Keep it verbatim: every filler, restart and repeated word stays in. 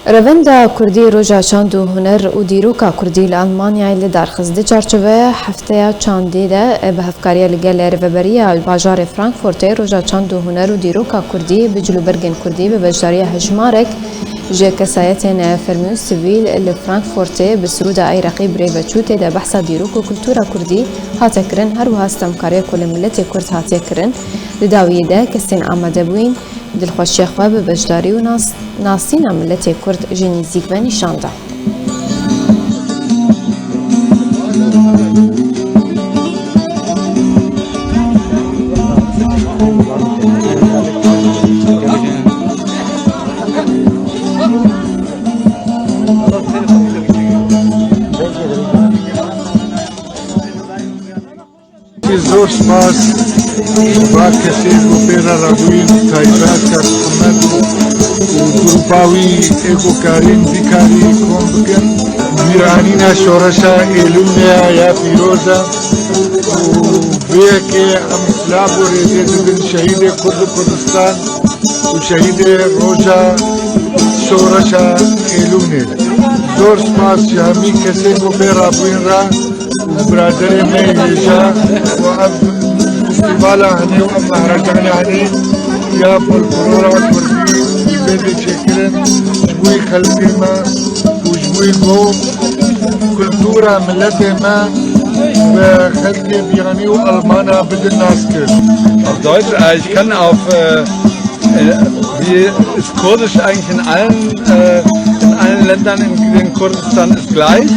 Revenda Kurdî Roja Çand û Huner û Dîroka Kurdî li Almanyayê li dar xist. Di çarçoveya hefteya çandê de, bi hevkariya li gel Rêveberiya Bajarê Frankfurtê Roja Çand û Huner û Dîroka Kurdî bi cilûbergên Kurdî bi beşdariya hejmarek ji kesayetên fermî û sivîl li Frankfurtê bi sirûda Eyreqî bi rê ve çû, tê de behsa dîrok û kultura Kurdî hate kirin, her wiha stemkariya ku li miletê Kurd hatiye kirin. Di dawiyê de kesên amade bûyîn dilxweşiya xwe bi beşdarî û nas-, nasîna miletê Kurd ji nîzîk ve nîşan da. Zor spas ji va kesê ku pê re rabûyîn, taybet Kes Mihemed û grûpa wî ê ku karîn bikarî kom bikin. Bîranîna şoreşa Êlûnê ya pîroz e û vê yekê em silav û rêzê didin şehîdê Kurd û Kurdistan û şehîdê roja şoreşa Êlûnê. Zor spas ji hemî kesên ku pê rabûyîn re. Û biraderê me hêja û ev festîvala henê û ev mehrejana henê ya folklora kurdî bê çêkirin ji bo xelkê me û ji bo ku kultura miletê me bi xelkê biyanî û Almana bidin nas kir. Auf Deutsch, äh, ich kann auf, äh, äh, wie ist Kurdisch eigentlich in allen, äh, in allen Ländern in, in Kurdistan ist gleich.